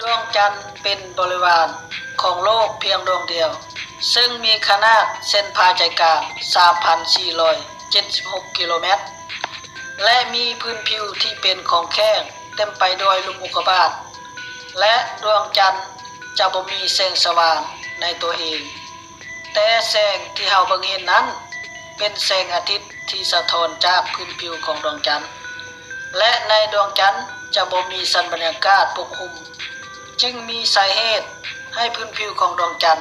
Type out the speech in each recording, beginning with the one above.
ດວງຈັນເປັນບໍລິວານຂອງໂລກພຽງດວງດຽວ, ເຊິ່ງມີຂະໜາດເສັ້ນຜ່າໃຈກາງ ສາມພັນສີ່ຮ້ອຍເຈັດສິບຫົກ ກິໂລແມັດ ແລະ ມີພື້ນຜິວທີ່ເປັນຂອງແຂງເຕັມໄປດ້ວຍລຸ່ມອຸກກາບາດ, ແລະ ດວງຈັນຈະບໍ່ມີແສງສະຫວ່າງໃນຕົວເອງ. ແຕ່ແສງທີ່ເຮົາເບິ່ງເຫັນນັ້ນ ເປັນແສງອາທິດທີ່ສະທ້ອນຈາກພື້ນຜິວຂອງດວງຈັນ ແລະ ໃນດວງຈັນຈະບໍ່ມີຊັ້ນບັນຍາກາດປົກຫຸ້ມ, ຈຶ່ງມີສາເຫດໃຫ້ພື້ນຜິວຂອງດວງຈັນ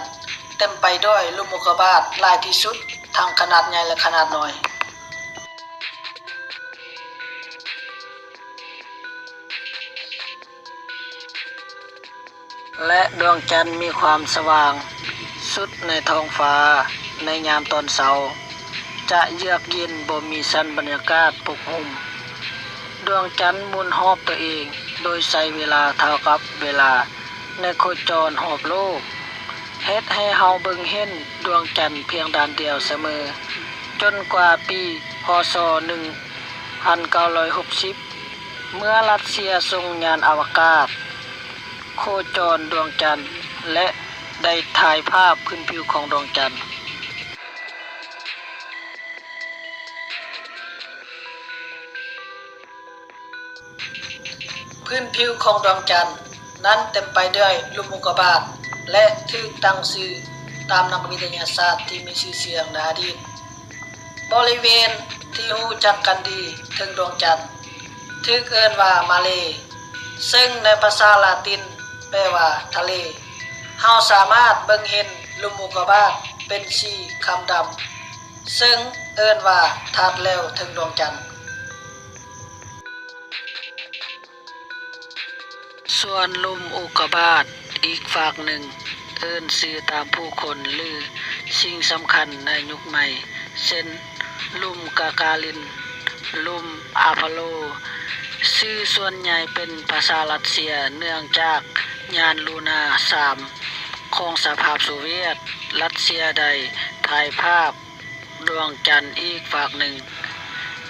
ເຕັມໄປດ້ວຍລຸ່ມອຸກກາບາດຫຼາຍທີ່ສຸດ, ທັງຂະໜາດໃຫຍ່ ແລະ ຂະໜາດນ້ອຍ. ແລະ ດວງຈັນມີຄວາມສະຫວ່າງສຸດໃນທ້ອງຟ້າໃນຍາມຕອນເຊົ້າ, ຈະເຢືອກເຢັນ ບໍ່ມີຊັ້ນບັນຍາກາດປົກຫຸ້ມ. ດວງຈັນໝູນຮອບຕົວເອງໂດຍໃຊ້ເວລາເທົ່າກັບເວລາໃນໂຄຈອນຮອບໂລກ, ເຮັດໃຫ້ເຮົາເບິ່ງເຫັນດວງຈັນພຽງດ້ານດຽວສະເໝີ, ຈົນກວ່າປີ ພ.ສ. ໜຶ່ງພັນເກົ້າຮ້ອຍຫົກສິບ ເມື່ອຣັດເຊຍສົ່ງຍານອະວະກາດໂຄຈອນດວງຈັນ ແລະ ໄດ້ຖ່າຍພາບພື້ນຜິວຂອງດວງຈັນ. ພື້ນຜິວຂອງດວງຈັນນັ້ນເຕັມໄປດ້ວຍລຸ່ມອຸກກາບາດ ແລະ ຖືກຕັ້ງຊື່ຕາມນັກວິທະຍາສາດທີ່ມີຊື່ສຽງໃນອະດີດ. ບໍລິເວນທີ່ຮູ້ຈັກກັນດີເທິງດວງຈັນ ຖືກເອີ້ນວ່າມາເລ, ເຊິ່ງໃນພາສາລາຕິນແປວ່າທະເລ. ເຮົາສາມາດເບິ່ງເຫັນລຸ່ມອຸກກາບາດເປັນສີຄຳດຳ, ເຊິ່ງເອີ້ນວ່າທາດແຫຼວເທິງດວງຈັນ. ສ່ວນລຸ່ມອຸກກາບາດອີກຟາກໜຶ່ງ ເອີ້ນຊື່ຕາມຜູ້ຄົນ ຫຼື ສິ່ງສຳຄັນໃນຍຸກໃໝ່ ເຊັ່ນ ລຸ່ມກາກາລິນ, ລຸ່ມອາໂປໂລ. ຊື່ສ່ວນໃຫຍ່ເປັນພາສາຣັດເຊຍ ເນື່ອງຈາກຍານລູນາສາມຂອງສະຫະພາບໂຊວຽດ, ຣັດເຊຍໄດ້ຖ່າຍພາບ ດວງຈັນອີກຟາກໜຶ່ງ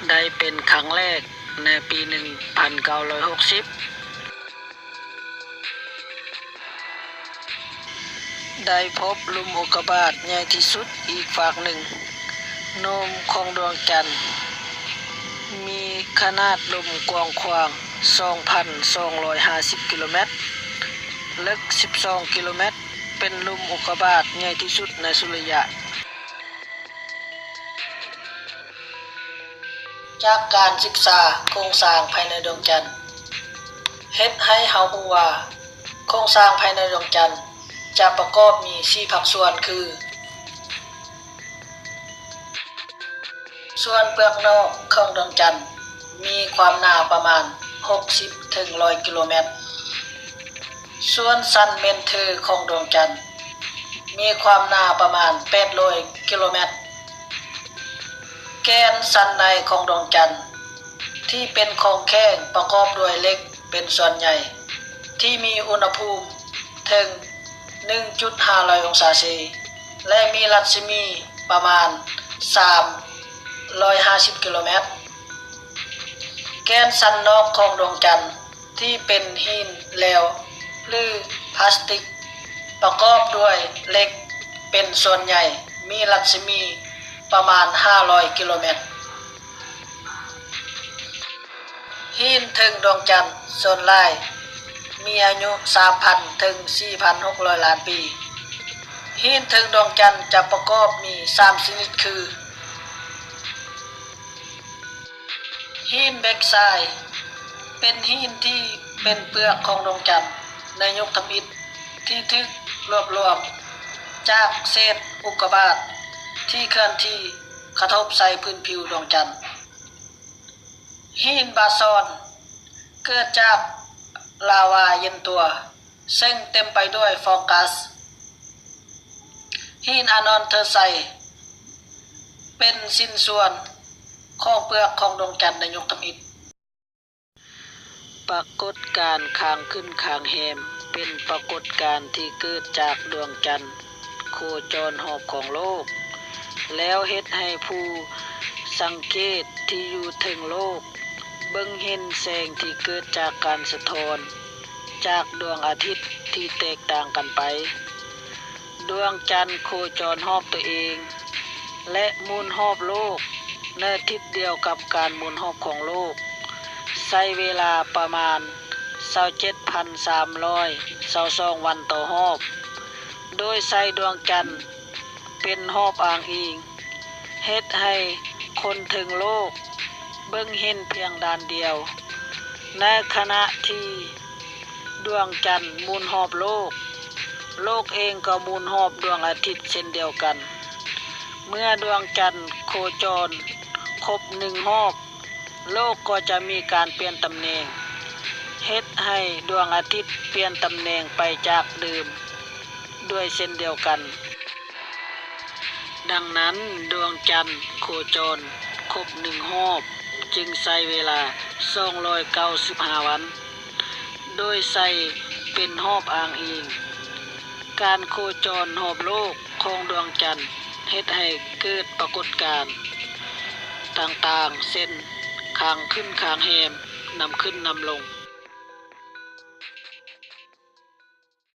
ໄດ້ເປັນຄັ້ງແລກໃນປີໜຶ່ງພັນເກົ້າຮ້ອຍຫົກສິບ, ໄດ້ພົບລຸ່ມອຸກກາບາດໃຫຍ່ທີ່ສຸດອີກຟາກໜຶ່ງ. ໂນມຂອງດວງຈັນມີຂະໜາດໂນມກວ້າງຂວາງສອງພັນສອງຮ້ອຍຫ້າສິບກິໂລແມັດ, ເລິກສິບສອງກິໂລແມັດ, ເປັນລຸ່ມອຸກກາບາດໃຫຍ່ທີ່ສຸດໃນສຸລິຍະ. ຈາກການສຶກສາໂຄງສ້າງພາຍໃນດວງຈັນ ເຮັດໃຫ້ເຮົາຮູ້ວ່າ ໂຄງສ້າງພາຍໃນດວງຈັນຈະປະກອບມີສີ່ພາກສ່ວນຄື, ສ່ວນເປືອກນອກຂອງດວງຈັນມີຄວາມໜາປະມານຫົກສິບເຖິງຮ້ອຍກິໂລແມັດ. ສ່ວນຊັ້ນແມ່ນເທີຂອງດວງຈັນມີຄວາມໜາປະມານແປດຮ້ອຍກິໂລແມັດ. ແກນຊັ້ນໃນຂອງດວງຈັນທີ່ເປັນຂອງແຂງປະກອບດ້ວຍເຫຼັກເປັນສ່ວນໃຫຍ່ ທີ່ມີອຸນຫະພູມເຖິງໜຶ່ງຈຸດຫ້າຮ້ອຍອົງສາເຊ ແລະ ມີລັດສະໝີປະມານສາມຮ້ອຍຫ້າສິບກິໂລແມັດ. ແກນຊັ້ນນອກຂອງດວງຈັນ ທີ່ເປັນຫີນແຫຼວ ຫຼື ພລາສຕິກ ປະກອບດ້ວຍເຫຼັກເປັນສ່ວນໃຫຍ່ ມີລັດສະໝີປະມານຫ້າຮ້ອຍກິໂລແມັດ. ຫີນເທິງດວງຈັນສ່ວນຫຼາຍມີອາຍຸສາມພັນເຖິງສີ່ພັນຫົກຮ້ອຍລ້ານປີ. ຫີນເທິງດວງຈັນຈະປະກອບມີສາມຊະນິດຄື, ຫີນເບັກຊາຍ ເປັນຫີນທີ່ເປັນເປືອກຂອງດວງຈັນໃນຍຸກທຳອິດ ທີ່ຖືກລວບລວມຈາກເສດອຸກກາບາດທີ່ເຄື່ອນທີ່ກະທົບໃສ່ພື້ນຜິວດວງຈັນ. ຫີນບາຊອນ ເກີດຈາກລາວາເຢັນຕົວ ເຊິ່ງເຕັມໄປດ້ວຍຟອງກັສ. ຫີນອານອນເທີໄຊ ເປັນຊິ້ນສ່ວນຂອງເປືອກຂອງດວງຈັນໃນຍຸກທຳອິດ. ປາກົດການຄ້າງຂຶ້ນຄ້າງແຮມ ເປັນປາກົດການທີ່ເກີດຈາກດວງຈັນໂຄຈອນຮອບຂອງໂລກ ແລ້ວເຮັດໃຫ້ຜູ້ສັງເກດທີ່ຢູ່ເທິງໂລກເບິ່ງເຫັນແສງທີ່ເກີດຈາກການສະທ້ອນ ຈາກດວງອາທິດທີ່ແຕກຕ່າງກັນໄປ. ດວງຈັນໂຄຈອນຮອບຕົວເອງ ແລະ ໝູນຮອບໂລກໃນທິດດຽວກັບການໝູນຮອບຂອງໂລກ, ໃຊ້ເວລາປະມານຊາວເຈັດພັນສາມຮ້ອຍຊາວສອງວັນຕໍ່ຮອບ, ໂດຍໃຊ້ດວງຈັນ ເປັນຮອບອ້າງອີງ, ເຮັດໃຫ້ຄົນເທິງໂລກເບິ່ງເຫັນພຽງດ້ານດຽວ. ໃນຂະນະທີ່ດວງຈັນໝູນຮອບໂລກ, ໂລກເອງກໍໝູນຮອບດວງອາທິດເຊັ່ນດຽວກັນ. ເມື່ອດວງຈັນໂຄຈອນຄົບໜຶ່ງຮອບ, ໂລກກໍຈະມີການປ່ຽນຕຳແໜ່ງ, ເຮັດໃຫ້ດວງອາທິດປ່ຽນຕຳແໜ່ງໄປຈາກເດີມດ້ວຍເຊັ່ນດຽວກັນ. ດັ່ງນັ້ນ, ດວງຈັນໂຄຈອນຄົບໜຶ່ງຮອບຈຶ່ງໃຊ້ເວລາສອງຮ້ອຍເກົ້າສິບຫ້າວັນ, ໂດຍໃຊ້ເປັນຮອບອ້າງອີງ. ການໂຄຈອນຮອບໂລກຂອງດວງຈັນເຮັດໃຫ້ເກີດປາກົດການຕ່າງໆ ເຊັ່ນ ຂ້າງຂຶ້ນຂ້າງແຮມ, ນ້ຳຂຶ້ນນ້ຳລົງ.